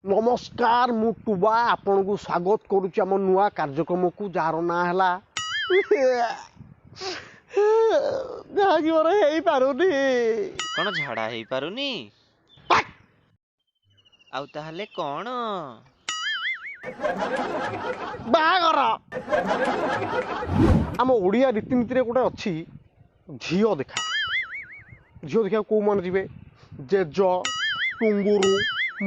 ନମସ୍କାର, ମୁଁ ଟୁବା ଆପଣଙ୍କୁ ସ୍ୱାଗତ କରୁଛି ଆମ ନୂଆ କାର୍ଯ୍ୟକ୍ରମକୁ, ଯାହାର ନାଁ ହେଲା ଯାହାକି ମୋର ହେଇପାରୁନି। କ'ଣ ଝାଡ଼ା ହେଇପାରୁନି? ଆଉ ତାହେଲେ କ'ଣ? ବାହାଘର। ଆମ ଓଡ଼ିଆ ରୀତିନୀତିରେ ଗୋଟେ ଅଛି ଝିଅ ଦେଖା। ଝିଅ ଦେଖିବାକୁ କେଉଁମାନେ ଯିବେ? ଜେଜ, ଟୁଙ୍ଗୁରୁ,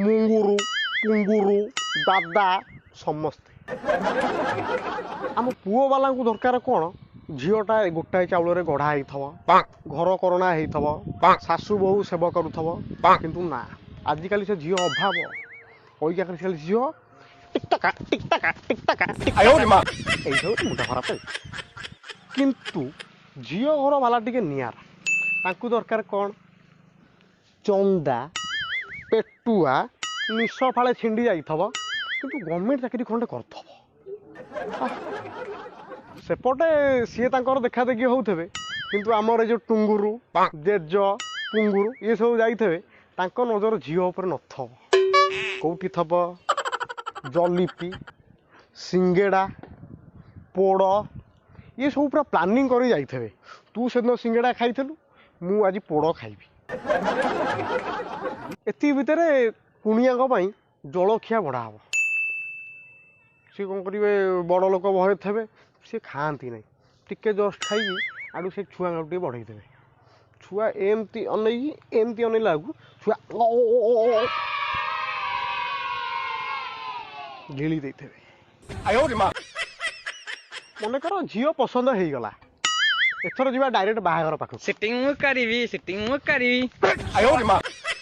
ମୁଙ୍ଗୁରୁ, ପୁଙ୍ଗୁରୁ, ଦାଦା ସମସ୍ତେ। ଆମ ପୁଅବାଲାଙ୍କୁ ଦରକାର କ'ଣ? ଝିଅଟା ଗୋଟାଏ ଚାଉଳରେ ଗଢ଼ା ହେଇଥିବ, ଘର କରଣା ହେଇଥିବ, ଶାଶୁ ବୋହୂ ସେବା କରୁଥିବ। କିନ୍ତୁ ନା, ଆଜିକାଲି ସେ ଝିଅ ଅଭାବ। ଅଇକା ଖାଲି ଝିଅ ଟିକ୍ ଟକା ଟିକ୍ ଟକା ଟିକ୍ ଟକା ଟିକ୍, ଏଇସବୁ ମୁଣ୍ଡ ଖରାପ। କିନ୍ତୁ ଝିଅ ଘର ବାଲା ଟିକେ ନିଆରା। ତାଙ୍କୁ ଦରକାର କ'ଣ? ଚନ୍ଦା, ପେଟୁଆ, ନିଶ ଫାଳେ ଛିଣ୍ଡି ଯାଇଥିବ, କିନ୍ତୁ ଗଭର୍ଣ୍ଣମେଣ୍ଟ ଚାକିରି ଖଣ୍ଡେ କରିଥିବ। ସେପଟେ ସିଏ ତାଙ୍କର ଦେଖାଦେଖି ହେଉଥିବେ, କିନ୍ତୁ ଆମର ଏ ଯେଉଁ ଟୁଙ୍ଗୁରୁ, ଜେଜ, ପୁଙ୍ଗୁରୁ ଇଏ ସବୁ ଯାଇଥିବେ, ତାଙ୍କ ନଜର ଝିଅ ଉପରେ ନଥିବ। କେଉଁଠି ଥବ? ଜଲିପି, ସିଙ୍ଗେଡ଼ା, ପୋଡ଼, ଇଏ ସବୁ ପୁରା ପ୍ଲାନିଂ କରି ଯାଇଥିବେ। ତୁ ସେଦିନ ସିଙ୍ଗେଡ଼ା ଖାଇଥିଲୁ, ମୁଁ ଆଜି ପୋଡ଼ ଖାଇବି। ଏତିକି ଭିତରେ କୁଣିଆଙ୍କ ପାଇଁ ଜଳଖିଆ ବଢ଼ା ହେବ। ସିଏ କ'ଣ କରିବେ? ବଡ଼ ଲୋକ ବହେ ଥିବେ, ସିଏ ଖାଆନ୍ତି ନାହିଁ, ଟିକେ ଜଷ୍ଟ ଖାଇକି ଆଡ଼ୁ ସେ ଛୁଆଙ୍କୁ ଟିକେ ବଢ଼େଇ ଦେବେ। ଛୁଆ ଏମିତି ଅନେଇକି, ଏମିତି ଅନେଇଲା ବେଳକୁ ଛୁଆ ଗିଳି ଦେଇଥିବେ। ମନେକର ଝିଅ ପସନ୍ଦ ହେଇଗଲା, ଏଥର ଯିବା ଡାଇରେକ୍ଟ ବାହାଘର ପାଖକୁ। ସୁଟିଂ ମୁଁ କରିବି, ସୁଟିଂ ମୁଁ କରିବି।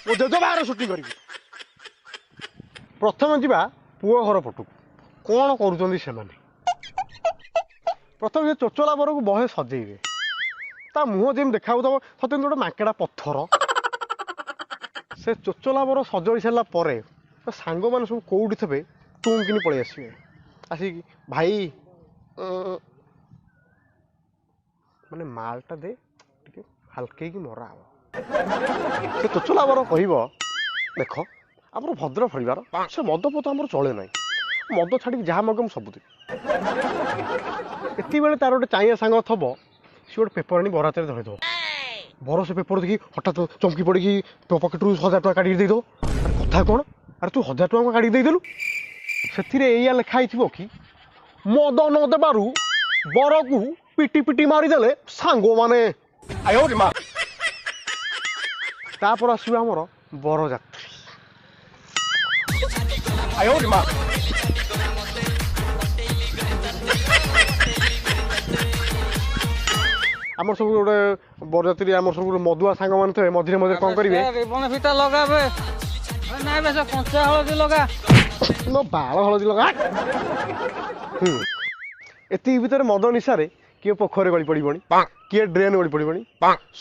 ମୋ ଜେଜ ବାହାଘର ସୁଟିଂ କରିବି। ପ୍ରଥମେ ଯିବା ପୁଅ ଘର ପଟକୁ, କ'ଣ କରୁଛନ୍ତି ସେମାନେ। ପ୍ରଥମେ ସେ ଚୋଚଲା ବରକୁ ବହେ ସଜେଇବେ। ତା ମୁହଁ ଯେମିତି ଦେଖାଯାଉଥିବ ସତେ ଯେମିତି ଗୋଟେ ମାଙ୍କେଡ଼ା ପଥର। ସେ ଚୋଚଲା ବର ସଜେଇ ସାରିଲା ପରେ ତା ସାଙ୍ଗମାନେ ସବୁ କେଉଁଠି ଥିବେ, ଟୁଙ୍କିନି ପଳେଇ ଆସିବେ। ଆସିକି ଭାଇ, ମାନେ ମାଲଟା ଦେ, ଟିକେ ହାଲକେଇକି ମରା ହବ। ସେ ଚୋଚଲା ବର କହିବ, ଦେଖ, ଆମର ଭଦ୍ର ପରିବାର, ସେ ମଦ ପଦ ଆମର ଚଳେ ନାହିଁ, ମଦ ଛାଡ଼ିକି ଯାହା ମାଗେ ମୁଁ ସବୁ ଦେବି। ଏତିକିବେଳେ ତାର ଗୋଟେ ଚାଇଁଆ ସାଙ୍ଗ ଥବ, ସିଏ ଗୋଟେ ପେପର ଆଣି ବର ହାତରେ ଧରିଦେବ। ବର ସେ ପେପର ଦେଖି ହଠାତ୍ ଚମକି ପଡ଼ିକି ପକେଟରୁ 1000 ଟଙ୍କା କାଢ଼ିକି ଦେଇଦେବ। ଆରେ କଥା କ'ଣ? ଆରେ ତୁ 1000 ଟଙ୍କା କାଢ଼ିକି ଦେଇଦେଲୁ? ସେଥିରେ ଏଇଆ ଲେଖା ହେଇଥିବ କି ମଦ ନ ଦେବାରୁ ବରକୁ ପିଟି ପିଟି ମାରିଦେଲେ ସାଙ୍ଗମାନେ। ତାପରେ ଆସିବ ଆମର ବରଯାତ୍ରୀ। ଆମର ସବୁ ଗୋଟେ ବରଯାତ୍ରୀ, ଆମର ସବୁ ଗୋଟେ ମଦୁଆ ସାଙ୍ଗମାନେ ଥିବେ, ମଝିରେ ମଝିରେ କ'ଣ କରିବେ? ରିବନ ଫିତା ଲଗାବେ ନାଇଁ ବେ, ସେ କଞ୍ଚା ହଳଦୀ ଲଗା। ମୋ ବାଳ ହଳଦୀ ଲଗା। ଏତିକି ଭିତରେ ମଦ ନିଶାରେ କିଏ ପୋଖରୀରେ ଗଳି ପଡ଼ିବଣି, କିଏ ଡ୍ରେନ୍ ଗଳି ପଡ଼ିବଣି।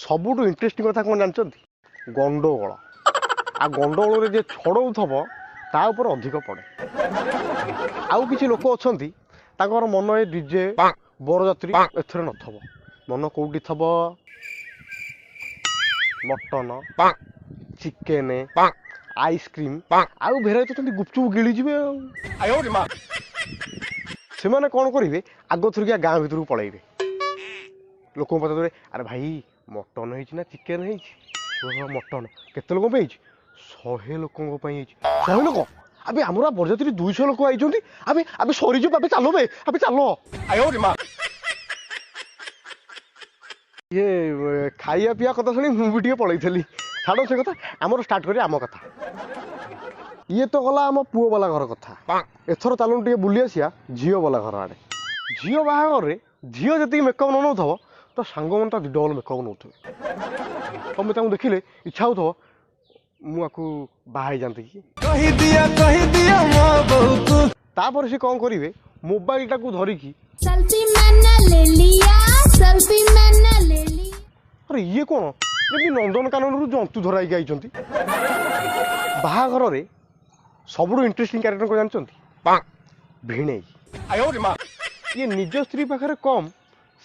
ସବୁଠୁ ଇଣ୍ଟରେଷ୍ଟିଂ କଥା କ'ଣ ଜାଣିଛନ୍ତି? ଗଣ୍ଡଗୋଳ। ଆଉ ଗଣ୍ଡଗୋଳରେ ଯିଏ ଛଡ଼ଉଥିବ ତା ଉପରେ ଅଧିକ ପଡ଼େ। ଆଉ କିଛି ଲୋକ ଅଛନ୍ତି, ତାଙ୍କର ମନ ଏ ଡିଜେ ବରଯାତ୍ରୀ ଏଥିରେ ନଥିବ। ମନ କେଉଁଠି ଥବ? ମଟନ, ଚିକେନ, ଆଇସ୍କ୍ରିମ୍ ଆଉ ଭେରାଇଟି ଅଛନ୍ତି, ଗୁପଚୁପ ଗିଳିଯିବେ। ଆଉ ସେମାନେ କ'ଣ କରିବେ? ଆଗଥରିକା ଗାଁ ଭିତରକୁ ପଳେଇବେ, ଲୋକଙ୍କୁ ପଚାରିଦେବେ, ଆରେ ଭାଇ, ମଟନ ହେଇଛି ନା ଚିକେନ ହେଇଛି? ମଟନ। କେତେ ଲୋକଙ୍କ ପାଇଁ ହେଇଛି? 100 ଲୋକଙ୍କ ପାଇଁ ହେଇଛି। 100 ଲୋକ? ଆବେ ଆମର ବରଯାତ୍ରୀ 200 ଲୋକ ଆଇଛନ୍ତି। ଆବେ ଆବେ ସରିଯିବ, ଆବେ ଚାଲ ବେ, ଆବେ ଚାଲ। ଇଏ ଖାଇବା ପିଇବା କଥା ଶୁଣି ମୁଁ ବି ଟିକେ ପଳେଇଥିଲି। ଛାଡ଼ ସେ କଥା, ଆମର ଷ୍ଟାର୍ଟ କରିବା ଆମ କଥା। ଇଏ ତ ଗଲା ଆମ ପୁଅ ବାଲା ଘର କଥା। ଏଥର ଚାଲୁନ ଟିକେ ବୁଲି ଆସିବା ଝିଅ ବାଲା ଘର ଆଡ଼େ। ଝିଅ ବାହାଘରରେ ଝିଅ ଯେତିକି ମେକଅପ୍ ନ ନେଉଥିବ, ତ ସାଙ୍ଗମାନେ ତା ଡବଲ ମେକଅପ୍ ନେଉଥିବେ। ତମେ ତାଙ୍କୁ ଦେଖିଲେ ଇଚ୍ଛା ହେଉଥିବ ମୁଁ ଆକୁ ବାହା ହେଇଯାନ୍ତି କି। ତାପରେ ସେ କ'ଣ କରିବେ? ମୋବାଇଲଟାକୁ ଧରିକି सेल्फी मैंने ले लिया, सेल्फी मैंने ले लिया। ଆରେ ଇଏ କ'ଣ, ଯେମିତି ନନ୍ଦନକାନନରୁ ଜନ୍ତୁ ଧରା ହେଇକି ଆଇଛନ୍ତି। ବାହାଘରରେ ସବୁଠୁ ଇଣ୍ଟରେଷ୍ଟିଂ କ୍ୟାରେକ୍ଟର କ'ଣ ଜାଣିଛନ୍ତି? ଭିଣେଇ। ଇଏ ନିଜ ସ୍ତ୍ରୀ ପାଖରେ କମ୍,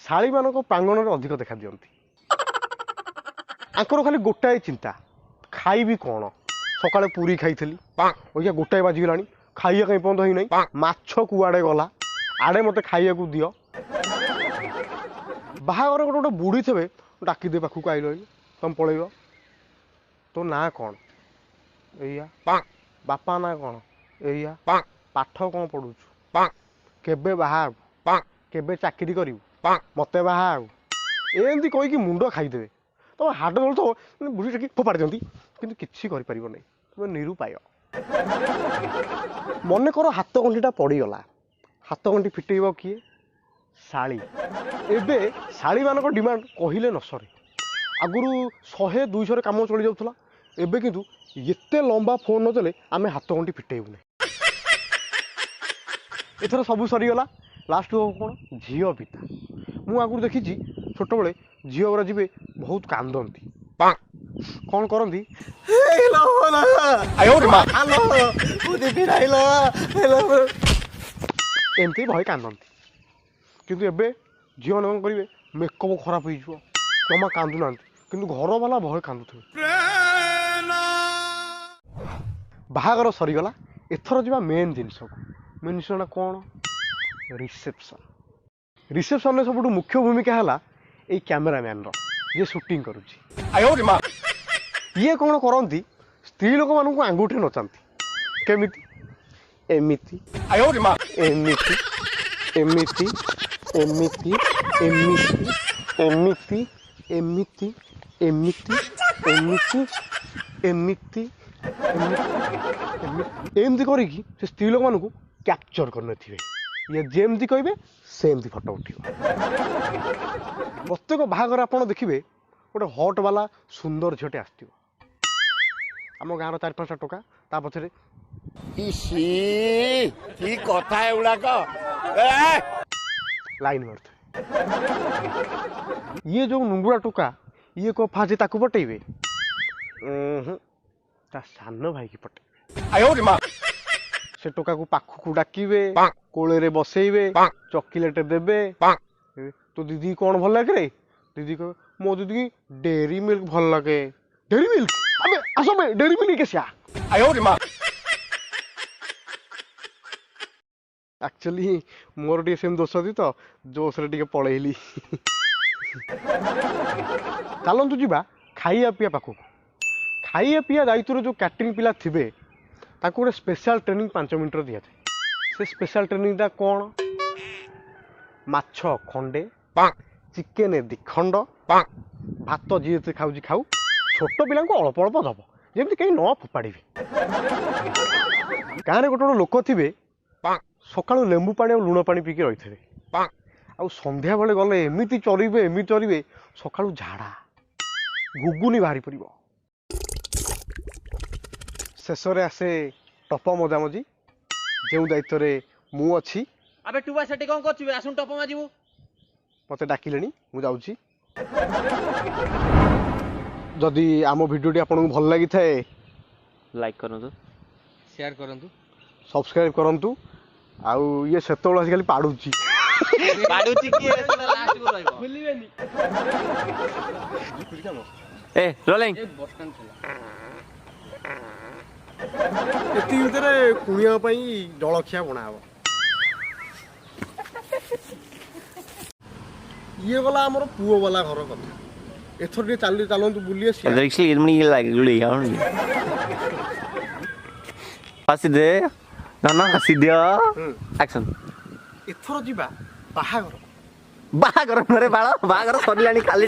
ଶାଳୀମାନଙ୍କ ପ୍ରାଙ୍ଗଣରେ ଅଧିକ ଦେଖା ଦିଅନ୍ତି। ଆଙ୍କର ଖାଲି ଗୋଟାଏ ଚିନ୍ତା, ଖାଇବି କ'ଣ? ସକାଳେ ପୁରୀ ଖାଇଥିଲି, ଅଇକା 1 ବାଜିଗଲାଣି, ଖାଇବା କାଇଁ ପର୍ଯ୍ୟନ୍ତ ହେଇନାହିଁ, ମାଛ କୁଆଡ଼େ ଗଲା, ଆଡ଼େ ମୋତେ ଖାଇବାକୁ ଦିଅ। ବାହାଘର ଗୋଟେ ଗୋଟେ ବୁଢ଼ୀ ଥିବେ, ଡାକିଦେ ପାଖକୁ, ଆଇଲ ଆଇଲ, ତମେ ପଳେଇବ, ତୋ ନାଁ କ'ଣ, ଏଇଆ, ବାପା ନାଁ କ'ଣ, ଏଇଆ, ପାଠ କ'ଣ ପଢ଼ୁଛୁ, କେବେ ବାହା ହେବୁ, କେବେ ଚାକିରି କରିବୁ, ମୋତେ ବାହା ହେବୁ, ଏମିତି କହିକି ମୁଣ୍ଡ ଖାଇଦେବେ। ତମ ହାଡ଼ ଜଳୁଥିବ, ବୁଢ଼ୀ ଡାକି ଫୋପାଡ଼ି ଦିଅନ୍ତି, କିନ୍ତୁ କିଛି କରିପାରିବ ନାହିଁ, ତୁମେ ନିରୁପାୟ। ମନେକର ହାତ ଗଣ୍ଠିଟା ପଡ଼ିଗଲା, ହାତ ଗଣ୍ଠି ଫିଟେଇବ କିଏ? ଶାଳୀ। ଏବେ ଶାଳୀମାନଙ୍କ ଡିମାଣ୍ଡ କହିଲେ ନ ସରେ। ଆଗରୁ 100 200ରେ କାମ ଚଳି ଯାଉଥିଲା, ଏବେ କିନ୍ତୁ ଏତେ ଲମ୍ବା ଫୋନ୍ ନଦେଲେ ଆମେ ହାତ ଗଣ୍ଠି ଫିଟେଇବୁ ନାହିଁ। ଏଥର ସବୁ ସରିଗଲା, ଲାଷ୍ଟ ହେବ କ'ଣ? ଝିଅ ପିତା। ମୁଁ ଆଗରୁ ଦେଖିଛି ଛୋଟବେଳେ ଝିଅ ଗୁଡ଼ା ଯିବେ ବହୁତ କାନ୍ଦନ୍ତି, କ'ଣ କରନ୍ତି, ଏମିତି ଭୟ କାନ୍ଦନ୍ତି। କିନ୍ତୁ ଏବେ ଝିଅମାନେ କ'ଣ କରିବେ, ମେକଅପ୍ ଖରାପ ହେଇଯିବ, ଜମା କାନ୍ଦୁନାହାନ୍ତି, କିନ୍ତୁ ଘରବାଲା ଭୟ କାନ୍ଦୁଥିବେ। ବାହାଘର ସରିଗଲା, ଏଥର ଯିବା ମେନ୍ ଜିନିଷକୁ। ମେନ୍ ଜିନିଷଟା କ'ଣ? ରିସେପସନ୍। ରିସେପସନ୍ରେ ସବୁଠୁ ମୁଖ୍ୟ ଭୂମିକା ହେଲା ଏଇ କ୍ୟାମେରାମ୍ୟାନ୍ର, ଯିଏ ସୁଟିଂ କରୁଛି। ଇଏ କ'ଣ କରନ୍ତି, ସ୍ତ୍ରୀ ଲୋକମାନଙ୍କୁ ଆଙ୍ଗୁଠିରେ ନଚାନ୍ତି। କେମିତି? ଏମିତି ଏମିତି ଏମିତି ଏମିତି ଏମିତି ଏମିତି ଏମିତି ଏମିତି ଏମିତି ଏମିତି ଏମିତି କରିକି ସେ ସ୍ତ୍ରୀ ଲୋକମାନଙ୍କୁ କ୍ୟାପଚର୍ କରିନଥିବେ। ଇଏ ଯେମିତି କହିବେ ସେମିତି ଫଟୋ ଉଠିବ। ପ୍ରତ୍ୟେକ ବାହାଘର ଆପଣ ଦେଖିବେ ଗୋଟେ ହଟ୍ ବାଲା ସୁନ୍ଦର ଝିଅଟେ ଆସିଥିବ, ଆମ ଗାଁର 4 5ଟା ଟୋକା ତା ପଛରେ କି କଥା ଏଗୁଡ଼ାକ ଲାଇନ୍ ମାରୁଥିବେ। ଇଏ ଯୋଉ ନୁଙ୍ଗୁଡ଼ା ଟୋକା, ଇଏ କଣ ଫାଷ୍ଟ ତାକୁ ପଟେଇବେ, ତା ସାନ ଭାଇକି ପଟେଇବେ। ସେ ଟୋକାକୁ ପାଖକୁ ଡାକିବେ, କୋଳରେ ବସେଇବେ, ଚକୋଲେଟ ଦେବେ। ତୋ ଦିଦି କ'ଣ ଭଲ ଲାଗେ ରେ? ଦିଦି କହିବେ ମୋ ଦିଦି ଡେରି ମିଲ୍କ ଭଲ ଲାଗେ। ଡେରି ମିଲ୍କ? ଆବେ ଆସ ବେ, ଡେରି ମିଲ୍କ ଆସିଆ। ଆକ୍ଚୁଆଲି ମୋର ଟିକେ ସେମିତି ଦୋଷ ଅଛି ତ, ଜୋସରେ ଟିକେ ପଳେଇଲି। ଚାଲନ୍ତୁ ଯିବା ଖାଇବା ପିଇବା ପାଖକୁ। ଖାଇବା ପିଇବା ଦାୟିତ୍ୱରେ ଯେଉଁ କ୍ୟାଟରିଂ ପିଲା ଥିବେ ତାକୁ ଗୋଟେ ସ୍ପେଶାଲ ଟ୍ରେନିଂ 5 ମିନିଟ୍ର ଦିଆଯାଏ। ସେ ସ୍ପେଶାଲ ଟ୍ରେନିଂଟା କ'ଣ? ମାଛ ଖଣ୍ଡେ, ଚିକେନ 2 ଖଣ୍ଡ, ଭାତ ଯିଏ ଯେତେ ଖାଉଛି ଖାଉ, ଛୋଟ ପିଲାଙ୍କୁ ଅଳ୍ପ ଅଳ୍ପ ଦବ, ଯେମିତି କେହି ନ ଫୋପାଡ଼ିବେ। ଗାଁରେ ଗୋଟେ ଗୋଟେ ଲୋକ ଥିବେ, ସକାଳୁ ଲେମ୍ବୁ ପାଣି ଆଉ ଲୁଣ ପାଣି ପିଇକି ରହିଥିବେ, ଆଉ ସନ୍ଧ୍ୟାବେଳେ ଗଲେ ଏମିତି ଚରିବେ ଏମିତି ଚରିବେ, ସକାଳୁ ଝାଡ଼ା ଘୁଗୁନି ବାହାରି ପଡ଼ିବ। ଶେଷରେ ଆସେ ଟପ ମଜାମଜି, ଯେଉଁ ଦାୟିତ୍ୱରେ ମୁଁ ଅଛି। ଆବେ ଟୁବା ସେଠି କ'ଣ କରୁଛୁ? ଆସୁନ ଟପ ମାଜିବୁ। ମୋତେ ଡାକିଲେଣି, ମୁଁ ଯାଉଛି। ଯଦି ଆମ ଭିଡ଼ିଓଟି ଆପଣଙ୍କୁ ଭଲ ଲାଗିଥାଏ ଲାଇକ୍ କରନ୍ତୁ, ସେୟାର କରନ୍ତୁ, ସବସ୍କ୍ରାଇବ୍ କରନ୍ତୁ। ଆଉ ଇଏ ସେତେବେଳୁ ଆଜିକାଲି ପାଡୁଛି ପାଡୁଛି କିଏ? ଭୁଲିବେନି। ଏ ରୋଲିଂ। ଏତିକି ଭିତରେ କୁଣିଆ ପାଇଁ ଜଳଖିଆ ବଣା ହବ। ଇଏ ଗଲା ଆମର ପୁଅ ବାଲା ଘର କଥା। ଏଥର ଟିକେ ଚାଲି ଚାଲନ୍ତୁ ବୁଲି ଆସିବା। ହସି ଦେ ନା, ହସି ଦିଅ। ଆକ୍ସନ୍। ଏଥର ଯିବା ବାହାଘର। ବାହାଘର ବାଳ, ବାହାଘର ସରିଲାଣି କାଲି।